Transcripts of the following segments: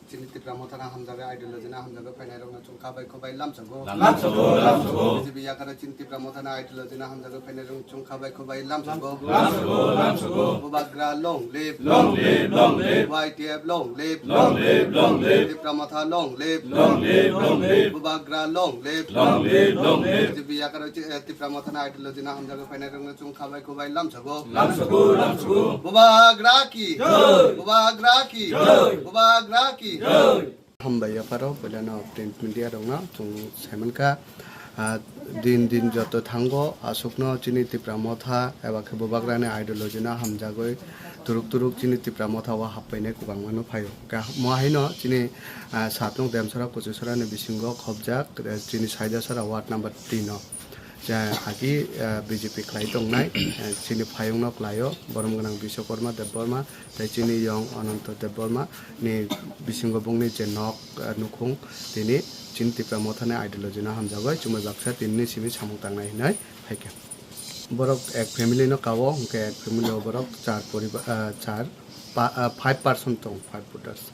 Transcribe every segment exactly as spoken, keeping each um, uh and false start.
Chini Tipra Mothana hamjago, ideology na hamjago, phainairokno chwng khabai khubai lamsago. Lamsago, lamsago. B J P yakaro chini Tipra Mothana ideology na hamjago, phainairokno chwng khabai khubai lamsago. Lamsago, lamsago. Bubagra long live. Long live, long live. Y T F long live. Long live, long live. Tipra Motha long live. Long live, long live. Bubagra long live. Long live, long live. B J P yakaro chi-, eh, Tipra Mothana ideology na hamjago, phainairokno chwng khabai khubai lamsago. Lamsago, lamsago. Bubagra ki. Jai. Bubagra ki. Jai. Bubagra ki. Jai. Hambai yapharo, puilano print media rokno chwng saimankha, ah, din din joto thango, aswkno chini Tipra Motha eba khe Bubagrani ideology no hamjagwi turuk turuk chini Tipra Motha o happainai kwbangma no phaio. Ka-, mo haino chini, ah, satnok Demsara Kuchusarani bisingo khobjak, eh, chini Saidasara ward number tin o. Je agi, eh, B J P khlai tongnai, eh, chini phayungno khlaio, borom gwnang Biswakarma Debbarma, tei chini yong Ananto Debbarma ni bisingo bongni je nok, eh, nukhung, tini chini Tipra Mothani ideology no hamjagwi chumui baksa tinini simi samung tangnai hinwi phaikha. Borok ek family no kao, hwnkhe ek family o borok char poriba-, eh, char pa-, eh, five person tong, five voters.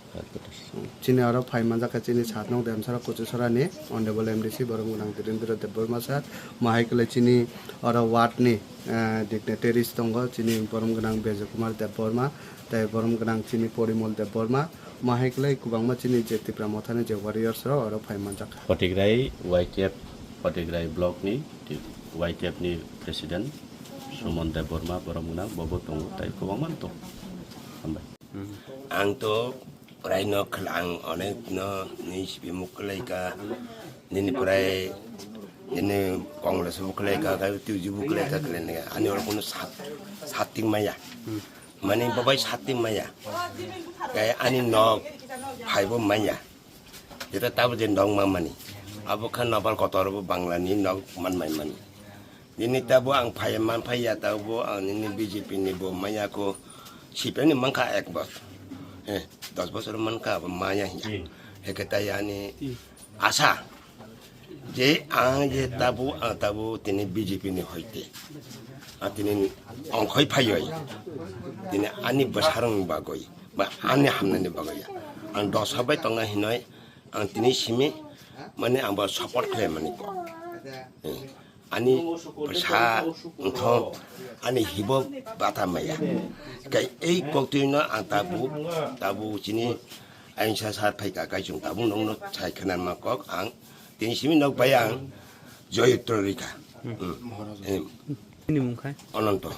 Chini oro phai manjak kha chini satnok Demsara Kuchusarani Honorable M D C borom gwnang Dhirendra Debbarma sir, mahai kwlai chini oro ward ni, eh, dignitaries tongo, chini borom gwnang Bejo Kumar Debbarma, tei borom gwnang chini Porimol Debbarma, mahai kwlai kwbangma chini je Tipra Mothani je warriors rok oro phai manjak kha. Photograi Y T F, Photograi block ni Y T F ni president Sumon Debbarma borom gwnang bobo tongo, tei kwbangma tongo. Hambai. Ang to prai no khla-, ang onek no ni sipi muk kwlai ka, nini prai, nini Congress muk kwlai ka, ka tuji muk kwlai ka kwlai ne, ani oro kono sat, sat ting maya. Mani babai sat ting maya. Kai ani nok phai bo maya. Jeta tabo je nok ma mani. Abo khan nopal kotor bo Bangla ni nok man mai mani. Nini tabo ang phai man phai ya, tabo ang nini B J P ni bo maya ko C P M ni mankha ek bosor. Eh, dos bosor mankha abo maya hiya. Hmm. Heke tai ani asa je ang je tabo, ang tabo tini B J P ni hoite. Ang tini ongkhoi phai oi. Tini ani bwsarang bagoi, ba ani hamnani bagoi ya. Ang dosa bai tongna hinoi ang tini simi mane ang bo support khlai mani ko. Eh. Ani bwsa wngkha, ani hibo bata maya. Kai ei koktwino ang tabuk, tabuk chini ayungsa sar phaika kai chwng tabuk nokno sai khwnama kok ang tini simi nok bai ang joyotro rikha. Hmm. Hmm. Em. Nini mung khai? Ananto.